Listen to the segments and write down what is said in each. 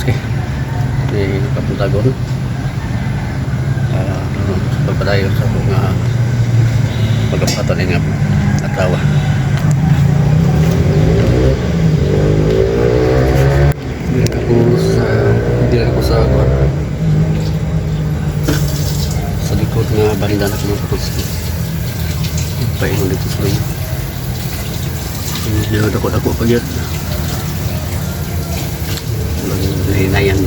Kuski. Ni kapuntagon. Ah, pagpadayon sa akong pagkapato ni nga adlaw. Diri ako sa sa likod nga balinda na mga kapuski. Paingon dito sa loob. Hindi ako dako pagyat. Walang hinayan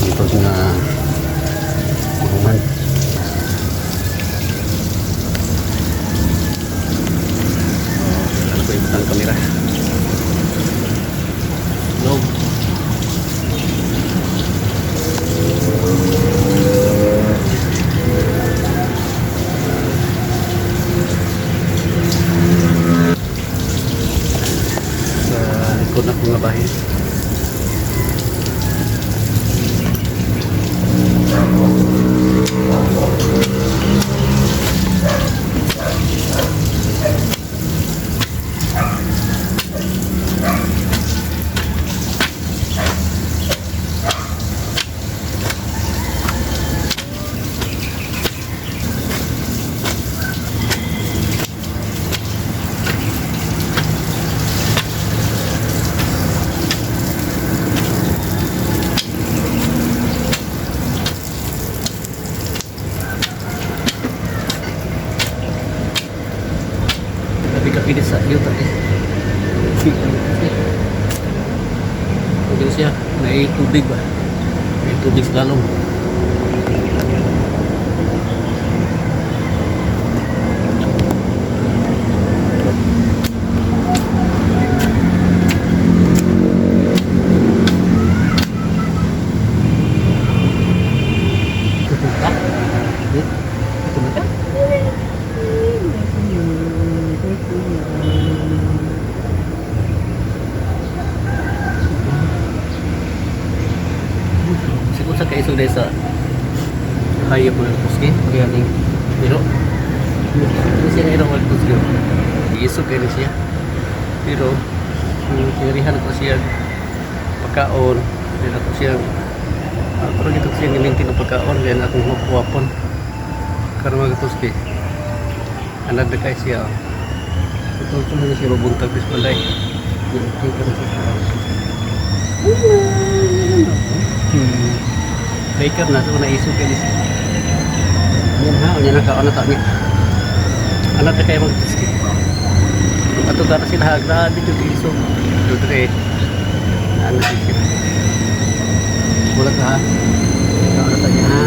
dito nga kulungan. Oh, ano ko ibutang kamera. Loob. Sa likod na nga bahay. Tapi kapilit sa iyo tayo. Okay siya, may tubig ba? May tubig sa lalong. Pupunta? Hmm? Pupunta? Siguro sa kaisog dahil sa hayop mga kuski, kaya ning pero hindi siya nga mga kuski. Isog kayo siya. Pero sinarihan ko siya pagkaon, then ako siya ako rin ito siya gimintin ng pagkaon, then akong huwapon. Karon mga kuski, anad na kayo siya. Ito ito na siya mabuntag bis balay. Okay ka na siya. Baker na, so naisog kayo siya. Yan ha, unya na kaon na ta niya. Anad na kayo mga kuski. Ato ka na sila, ha, grabe yung isog. Ito eh. Ano siya. Wala ka ha. Kaon na ta niya ha.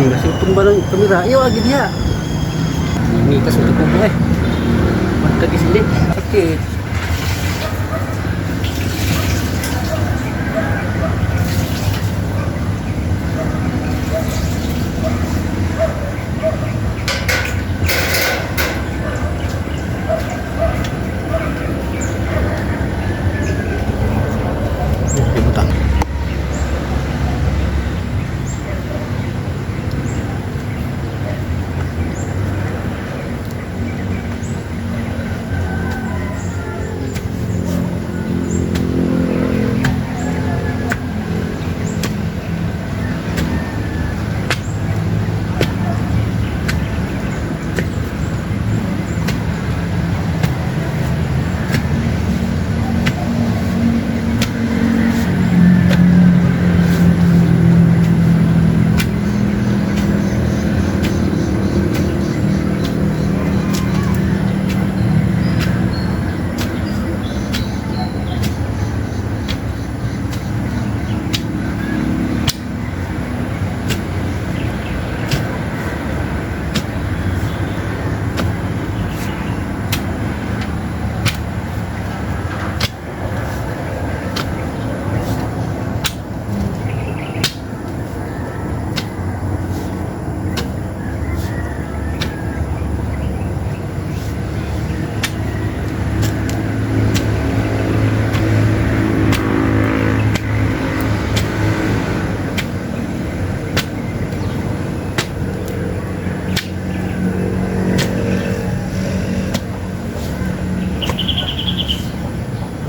Nasutong ba ng kamera? Iyo, agi diha. Ini ka sa tubo eh. Magkagisindi. Sakit. Okay, butang.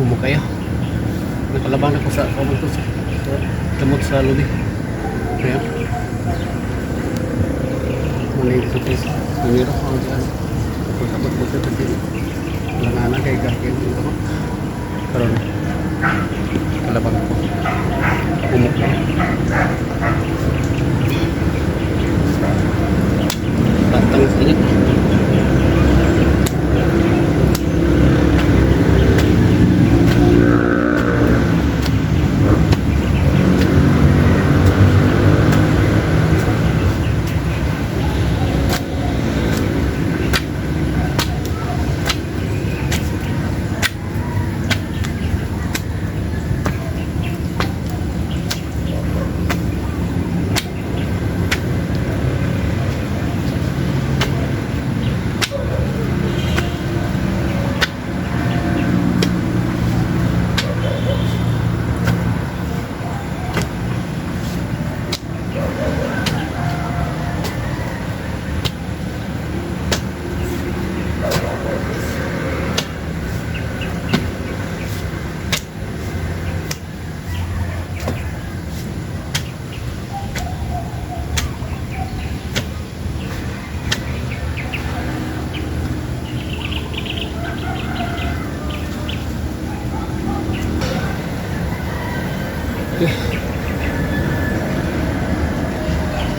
Humok kayo. Nakalabang na ko sa kamot ko sa kamot sa lubi. Kaya muna yung sutis. Numero ko ang diyan. Kapag ko sa dili. Wala nga na kay gagawin yung kamot. Karon kalabang ko. Humok na. Batang sa init. Okay.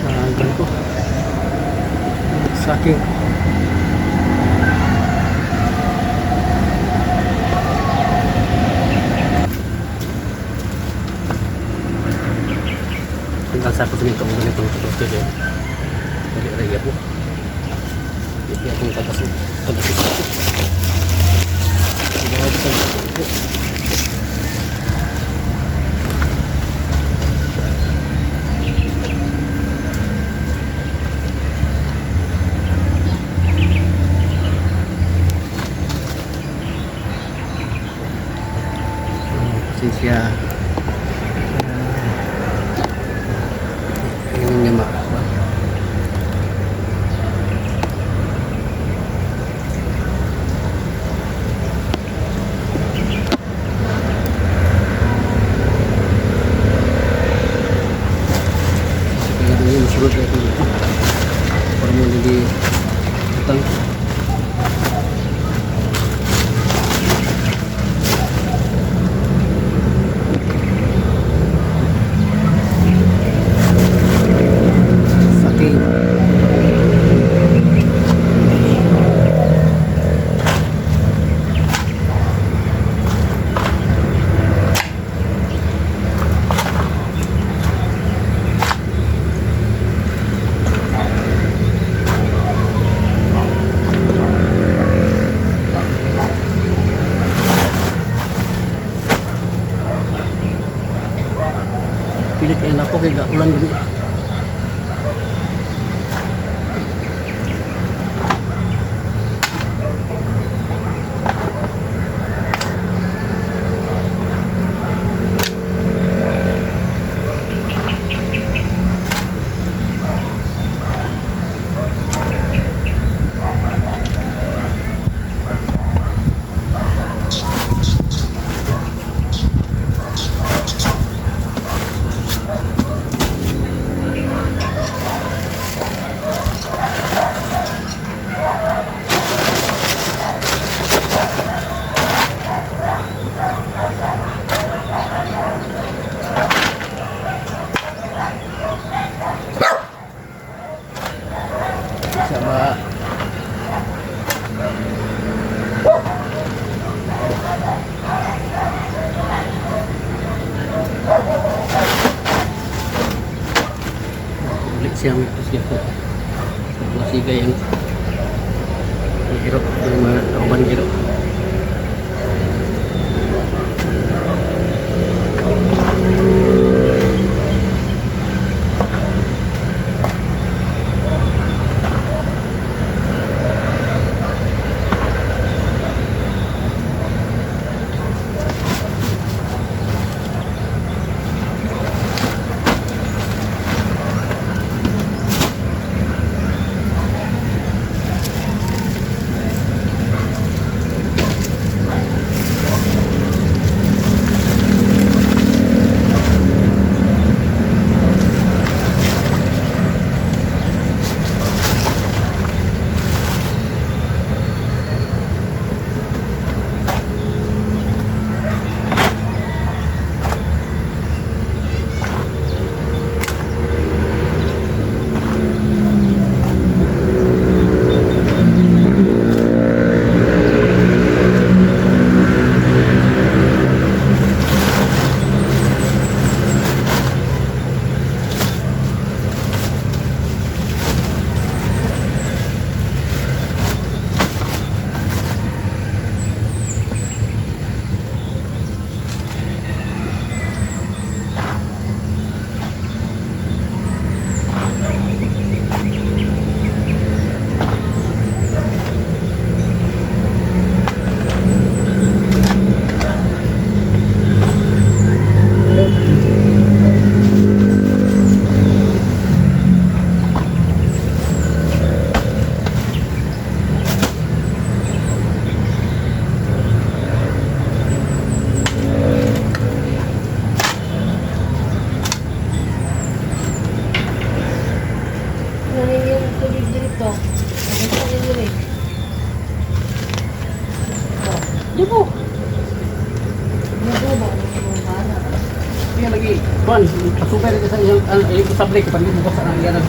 Ah, ganito. Sa akin. Tinggal sa ako ganito ang ganitong produkto din. Dali rin po. Hindi akong tagasok. Tagasok ako. Tagasok ako. Pasensya. Ayun niya ma. Kaya ito yung masunod kaya ito dito. Para mo hindi utang. Saking. Pilit kaya na ako kay ulan din. Sama. Ulit siyang siya po. Sa sigay ang iro, yung mga kauban iro. Di po. Kaya lagi, Bon, pasupay rin sa iyang, ang iyang sablay kapag hindi mo sa ang iyan.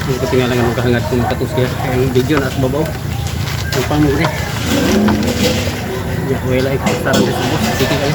Ang katingalan nga kahangad kung makatusga. Kaya ang video na at babaw. Ang pamuri. Ya, wala ikaw sa boss. Sige kayo.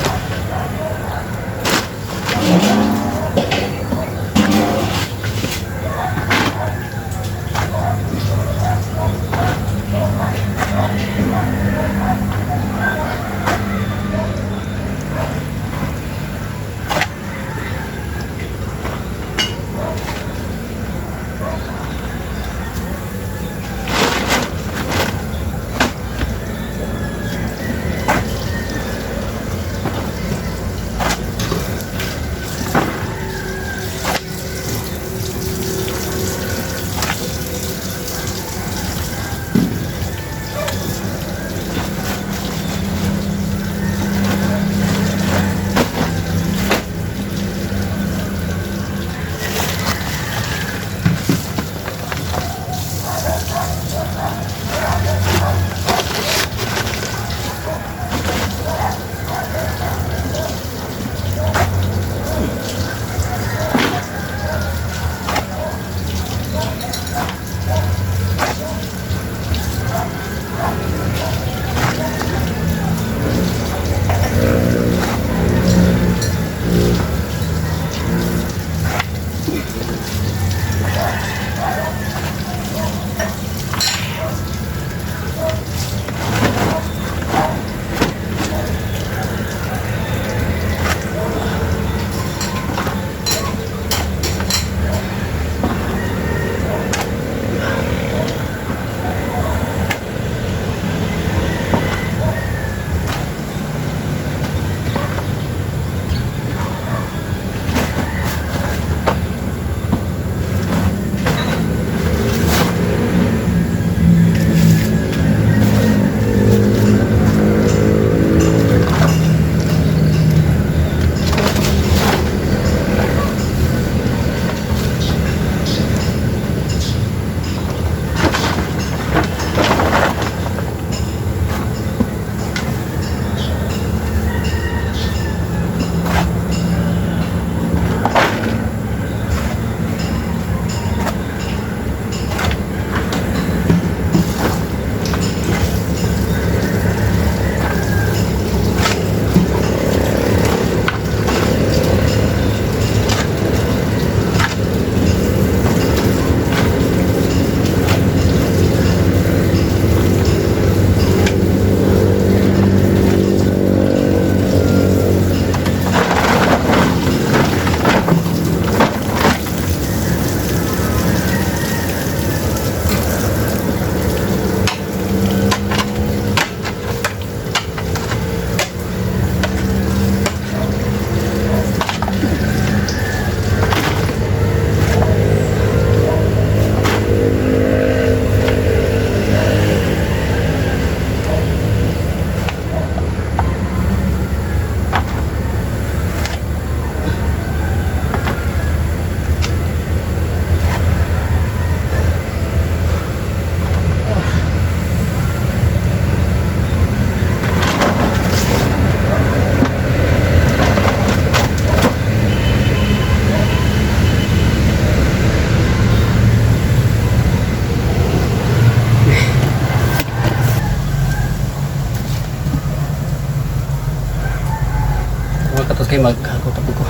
Kay maghakot ako ko.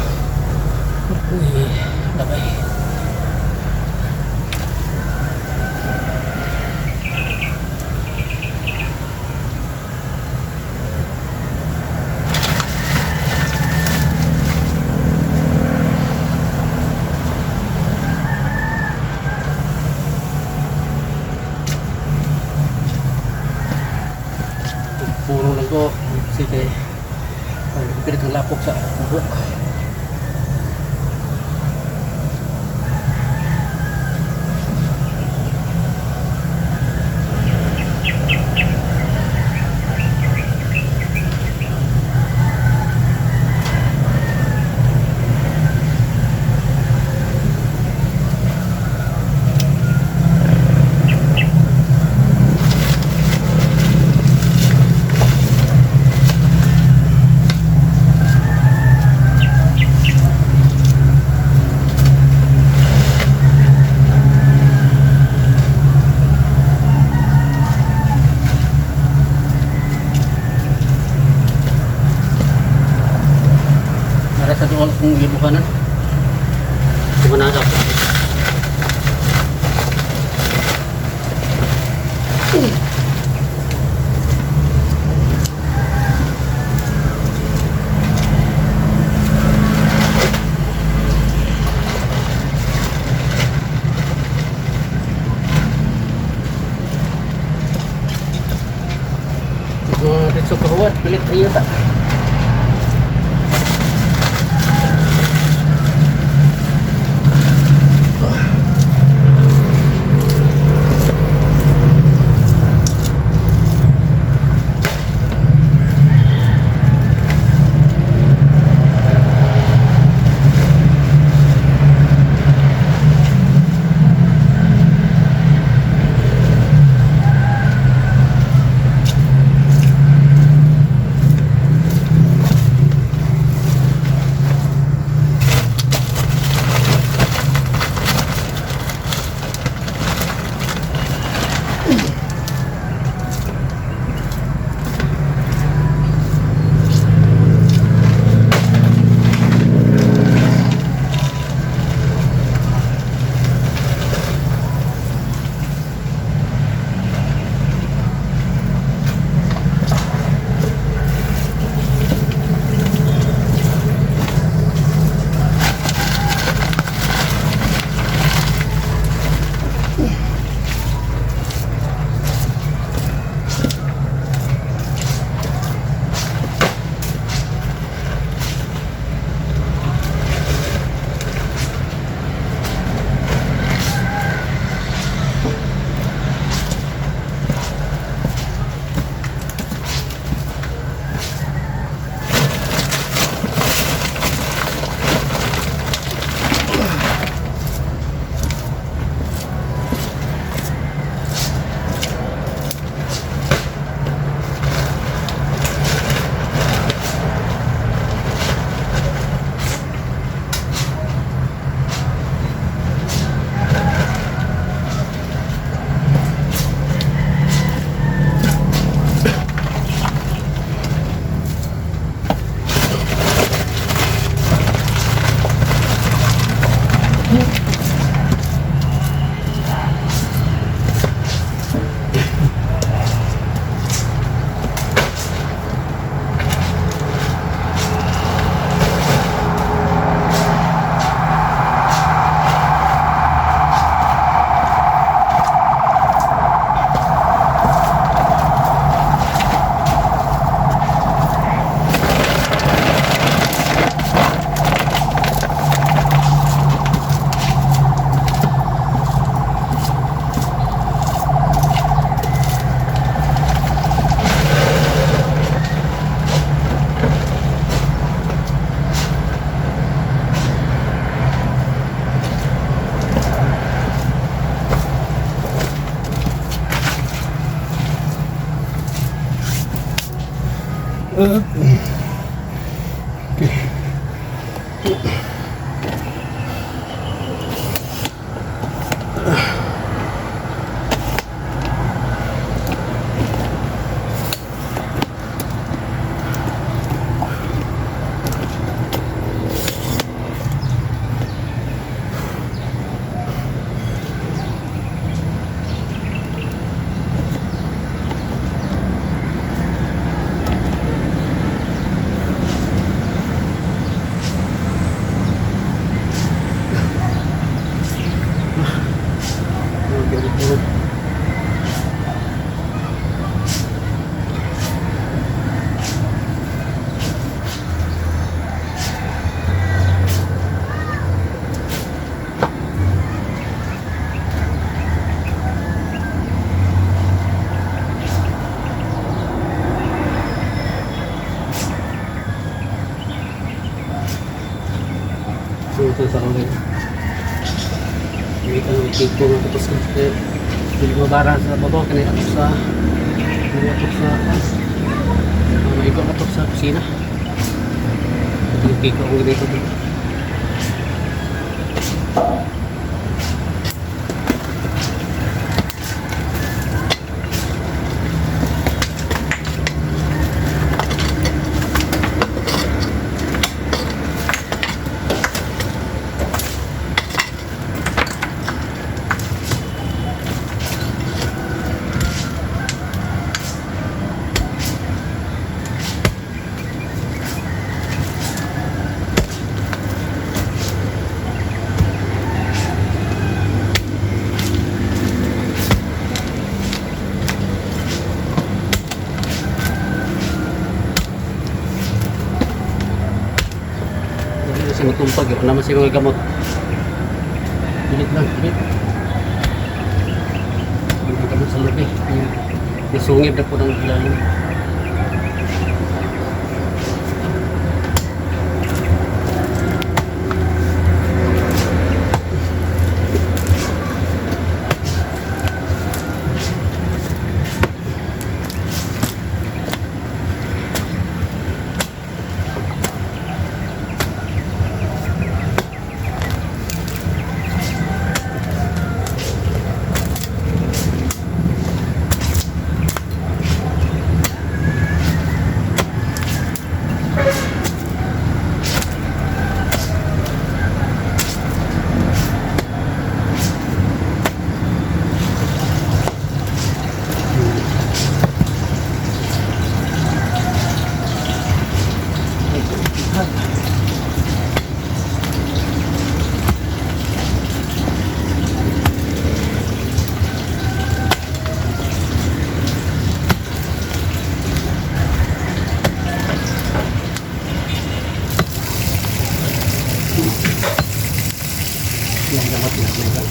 Uy, labay. Puro lang ko. Sige. Ang pilit ng lapok sa bubok. Para sa doon kung gibukanan. Kumanagap. Dito kahuan, pilit ayo ta. Okay. Turog. So, ito sa kamay. Hindi ka nang cake ko nga tapos ko. Eh, hindi ko mabara sa babaw. Kanay atok sa... Kanay atok sa... Maigo atok sa kusina. Ito yung cake ko ang ganito. Hindi na siya matumpag. Wala naman siya mga gamot. Pilit lang, pilit. Ang gamot sa labi. Nasungib na po ng ilalim. Yung gamot na meron.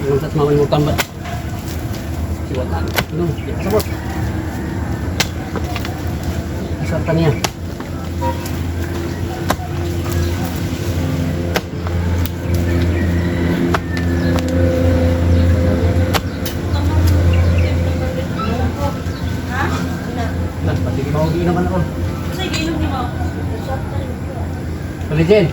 Yung sa mawal mo tambat. Siwatan. Ano? Di kasabot. Asar ka niya. Ha? Las, pati mawagi naman ako. Sige, inom ni mo. Paligin.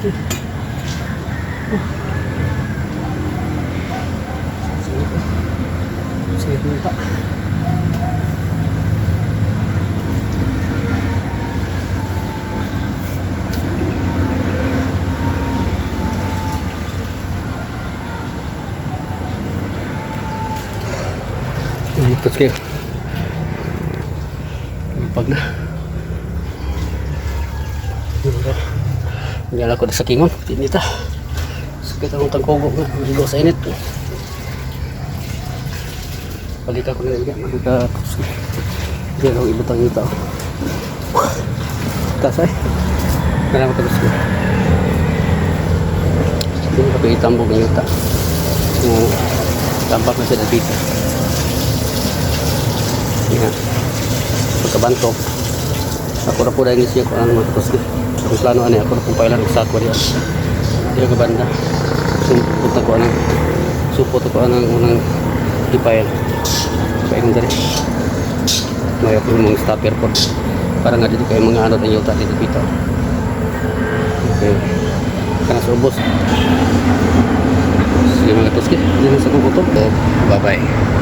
Toski. Oh. Sige ko. Sige ko pa. Ay, Toski. Pag na. Hindi ko na sa kingon. Tinita. Sakit akong tangkugo nga. Mahigo sa init. Balik ako na lang. Magka. Hindi ako ibutang yung tao. Kasay. Kailangan ko tapos ko. Hindi ko itambog ang yuta. So, tambak na sila dito. Yan. Pagkabantok, ako na po dahil siya kung anong mga katusgi. Ang plano ani ako na pong pailan og sako diyan. Dito ka banda. Sumpot ako anang supot ako anang unang ipayal. Paingon diri. May ako mga stopper po. Para nga dito kayo mga ano ng yuta dito dito. Okay. Kana sa ubos. Sige, mga katuski. Diyan sa kukutob. Bye-bye.